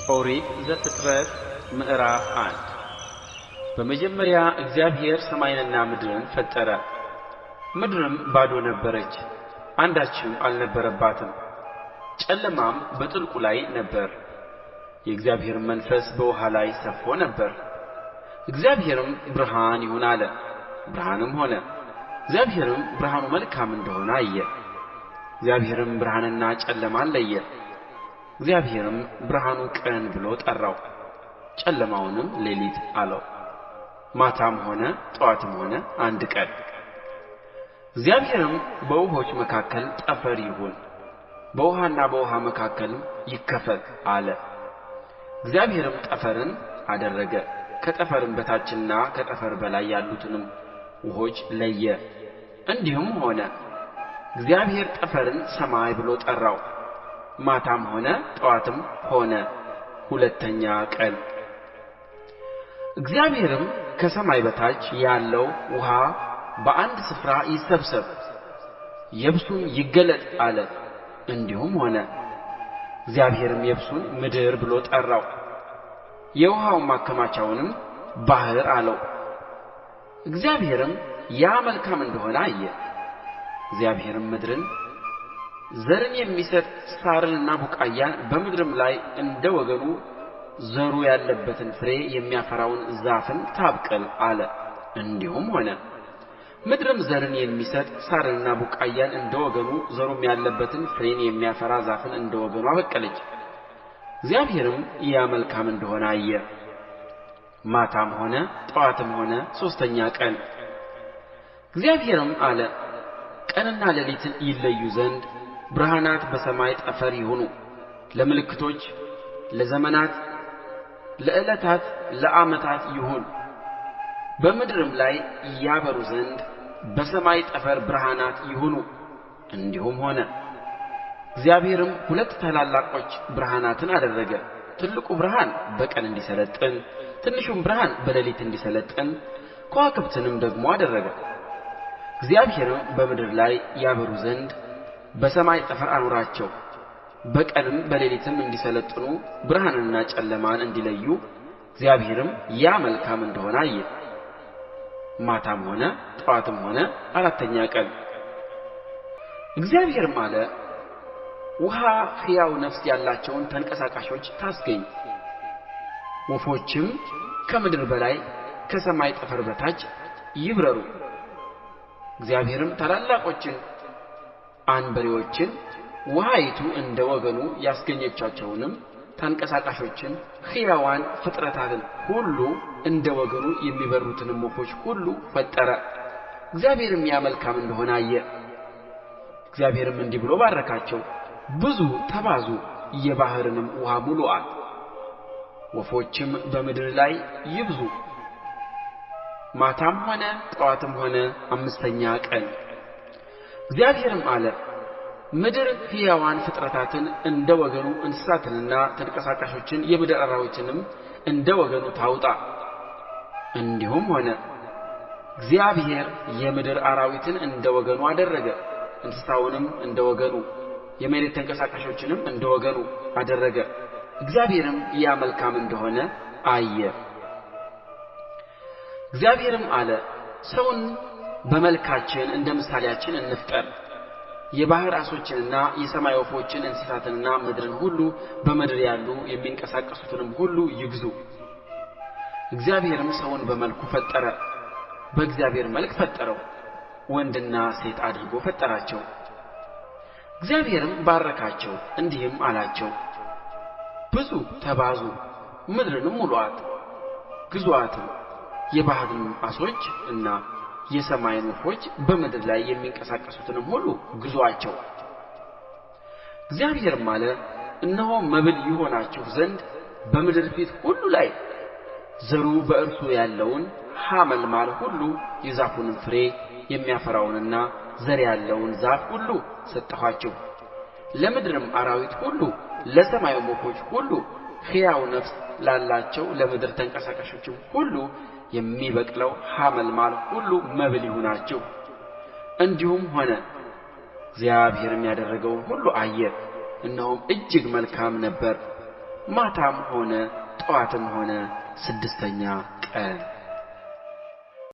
ኦሪት ዘፍጥረት ምዕራፍ 1። በመጀመሪያ እግዚአብሔር ሰማይንና ምድርን ፈጠረ። ምድርም ባዶ ነበረች፣ አንዳችም አልነበረባትም፤ ጨለማም በጥልቁ ላይ ነበረ፣ የእግዚአብሔርም መንፈስ በውኃ ላይ ሰፎ ነበር። እግዚአብሔርም ብርሃን ይሁን አለ፣ ብርሃንም ሆነ። እግዚአብሔርም ብርሃኑ መልካም እንደ ሆነ አየ። እግዚአብሔርም ብርሃንንና ጨለማን ለየ። እግዚአብሔርም ብርሃኑን ቀን ብሎ ጠራው፣ ጨለማውንም ሌሊት አለው። ማታም ሆነ ጥዋትም ሆነ አንድ ቀን። እግዚአብሔርም በውኆች መካከል ጠፈር ይሁን፣ በውኃና በውኃ መካከልም ይክፈል አለ። እግዚአብሔርም ጠፈርን አደረገ፣ ከጠፈርም በታችና ከጠፈር በላይ ያሉትን ውኆች ለየ። እንዲሁም ሆነ። እግዚአብሔር ጠፈርን ሰማይ ብሎ ጠራው። ማታም ሆነ ጥዋትም ሆነ ሁለተኛ ቀን። እግዚአብሔርም ከሰማይ በታች ያለው ውኃ በአንድ ስፍራ ይሰብሰብ፣ የብሱም ይገለጥ አለ። እንዲሁም ሆነ። እግዚአብሔርም የብሱን ምድር ብሎ ጠራው፣ የውኃ ማከማቻውንም ባሕር አለው። እግዚአብሔርም ያ መልካም እንደ ሆነ አየ። እግዚአብሔርም ምድርን ዘርን የሚሰጥ ሣርንና ቡቃያን በምድርም ላይ እንደ ወገኑ ዘሩ ያለበትን ፍሬ የሚያፈራውን ዛፍን ታብቅል አለ። እንዲሁም ሆነ። ምድርም ዘርን የሚሰጥ ሣርንና ቡቃያን እንደ ወገኑ ዘሩም ያለበትን ፍሬን የሚያፈራ ዛፍን እንደ ወገኑ አበቀለች። እግዚአብሔርም ያ መልካም እንደ ሆነ አየ። ማታም ሆነ ጥዋትም ሆነ ሦስተኛ ቀን። እግዚአብሔርም አለ፣ ቀንና ሌሊትን ይለዩ ዘንድ ብርሃናት በሰማይ ጠፈር ይሁኑ፣ ለምልክቶች፣ ለዘመናት፣ ለዕለታት፣ ለዓመታት ይሁን። በምድርም ላይ ያበሩ ዘንድ በሰማይ ጠፈር ብርሃናት ይሁኑ። እንዲሁም ሆነ። እግዚአብሔርም ሁለት ታላላቆች ብርሃናትን አደረገ። ትልቁ ብርሃን በቀን እንዲሠለጥን፣ ትንሹም ብርሃን በሌሊት እንዲሠለጥን፣ ከዋክብትንም ደግሞ አደረገ። እግዚአብሔርም በምድር ላይ ያበሩ ዘንድ በሰማይ ጠፈር አኖራቸው፣ በቀንም በሌሊትም እንዲሠለጥኑ ብርሃንንና ጨለማን እንዲለዩ። እግዚአብሔርም ያ መልካም እንደ ሆነ አየ። ማታም ሆነ ጥዋትም ሆነ አራተኛ ቀን። እግዚአብሔርም አለ፣ ውኃ ሕያው ነፍስ ያላቸውን ተንቀሳቃሾች ታስገኝ፣ ወፎችም ከምድር በላይ ከሰማይ ጠፈር በታች ይብረሩ። እግዚአብሔርም ታላላቆችን አንበሪዎችን ውኃይቱ እንደ ወገኑ ያስገኘቻቸውንም ተንቀሳቃሾችን ሕያዋን ፍጥረታትን ሁሉ እንደ ወገኑ የሚበርሩትንም ወፎች ሁሉ ፈጠረ። እግዚአብሔርም ያ መልካም እንደ ሆነ አየ። እግዚአብሔርም እንዲህ ብሎ ባረካቸው፣ ብዙ ተባዙ፣ የባሕርንም ውኃ ሙሉአት፣ ወፎችም በምድር ላይ ይብዙ። ማታም ሆነ ጥዋትም ሆነ አምስተኛ ቀን። እግዚአብሔርም አለ፣ ምድር ሕያዋን ፍጥረታትን እንደ ወገኑ እንስሳትንና ተንቀሳቃሾችን የምድር አራዊትንም እንደ ወገኑ ታውጣ። እንዲሁም ሆነ። እግዚአብሔር የምድር አራዊትን እንደ ወገኑ አደረገ፣ እንስሳውንም እንደ ወገኑ፣ የመሬት ተንቀሳቃሾችንም እንደ ወገኑ አደረገ። እግዚአብሔርም ያ መልካም እንደ ሆነ አየ። እግዚአብሔርም አለ፣ ሰውን በመልካችን እንደ ምሳሌአችን እንፍጠር፣ የባሕር ዓሦችንና የሰማይ ወፎችን እንስሳትንና ምድርን ሁሉ በምድር ያሉ የሚንቀሳቀሱትንም ሁሉ ይግዙ። እግዚአብሔርም ሰውን በመልኩ ፈጠረ፣ በእግዚአብሔር መልክ ፈጠረው፣ ወንድና ሴት አድርጎ ፈጠራቸው። እግዚአብሔርም ባረካቸው፣ እንዲህም አላቸው፣ ብዙ ተባዙ፣ ምድርንም ሙሉአት፣ ግዙአትም። የባሕርን ዓሦች እና የሰማይን ወፎች በምድር ላይ የሚንቀሳቀሱትንም ሁሉ ግዙአቸው። እግዚአብሔርም አለ፣ እነሆ መብል ይሆናችሁ ዘንድ በምድር ፊት ሁሉ ላይ ዘሩ በእርሱ ያለውን ሐመልማል ሁሉ የዛፉንም ፍሬ የሚያፈራውንና ዘር ያለውን ዛፍ ሁሉ ሰጠኋችሁ። ለምድርም አራዊት ሁሉ ለሰማይም ወፎች ሁሉ ሕያው ነፍስ ላላቸው ለምድር ተንቀሳቃሾችም ሁሉ የሚበቅለው ሐመልማል ሁሉ መብል ይሁናችሁ። እንዲሁም ሆነ። እግዚአብሔርም ያደረገውን ሁሉ አየ፣ እነሆም እጅግ መልካም ነበረ። ማታም ሆነ ጥዋትም ሆነ ስድስተኛ ቀን።